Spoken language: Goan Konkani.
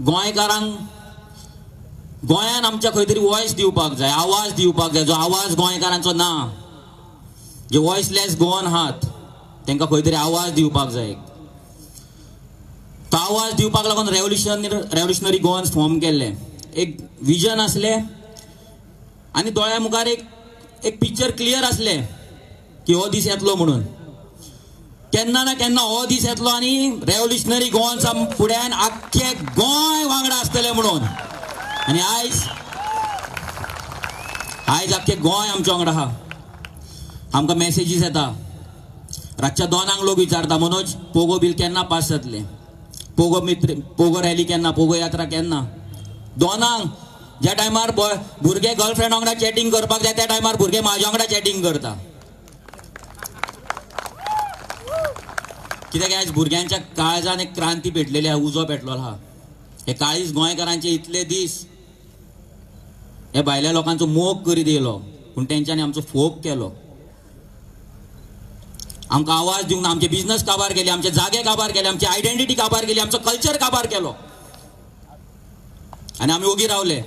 गोंयकारांक गोंयान आमच्या खंय तरी वॉयस दिवपाक जाय, आवाज दिवपाक जाय, जो आवाज गोंयकारांचो ना, जे वॉयसलेस गोवन आहात तांकां खंय तरी आवाज दिवपाक जाय. तो आवाज दिवपाक लागून रेव्होल्युशनरी गोवन्स फॉर्म केल्ले. एक विजन आसलें आनी दोळ्या मुखार एक एक पिक्चर क्लियर आसलें की हो दीस येतलो म्हणून. केन्ना ना केन्ना हो दीस येतलो आनी रेव्होल्युशनरी गोवन्सा फुड्यान आख्खे गोंय वांगडा आसतलें म्हणून. आनी आयज आयज आख्खे गोंय आमच्या वांगडा आहा. आमकां मॅसेजीस येता, रातच्या 2 लोक विचारता, मनोज पोगो बील केन्ना पास जातलें, पोगो मित्र पोगो रॅली केन्ना, पोगो यात्रा केन्ना. 2 ज्या टायमार भुरगे गर्लफ्रेंड वांगडा चॅटिंग करपाक जाय त्या टायमार भुरगे म्हाज्या वांगडा चॅटिंग करता. कित्याक आयज भुरग्यांच्या काळजान एक क्रांती पेटलेली आहा, उजो पेटलेलो आहा. हे काळीज गोंयकारांचे इतले दीस हे भायल्या लोकांचो मोग करीत येयलो, पूण तेंच्यांनी आमचो फोग केलो. आमकां आवाज दिवंक ना, आमचे बिजनस काबार केले, आमचे जागे काबार केले, आमची आयडेंटिटी काबार केली, आमचो कल्चर काबार केलो आनी आमी ओगी रावले.